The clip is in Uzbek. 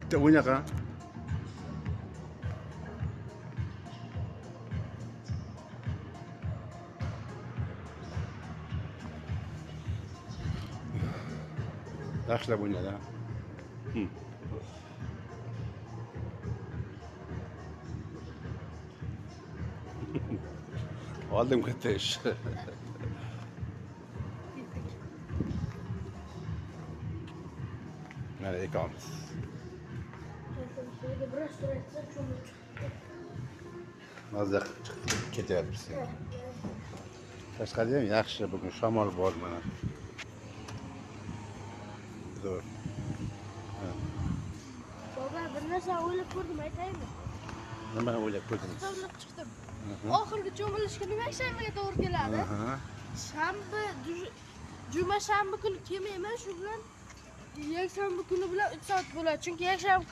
Bitta o'ynaqa. Yaxshilab o'ynadi. Oldim katta ish. Mana ikkovimiz. Biroz turayotsa cho'milib chiqdi. Mazza qilib chiqdik, ketyapmiz. Tashqarida ham yaxshi, bugun shamol bor mana. Zo'r. Baba, bir narsa o'ylab ko'rdim, aytaymi? Nima o'ylab ko'rdingiz? Hisoblab chiqdim. Oxirgi cho'milishga nima yakshanbaga to'g'ri keladi? Shanba, juma shanba kuni kelmayman, shu bilan yakshanba kuni bilan 3 soat bo'ladi. Chunki yakshanba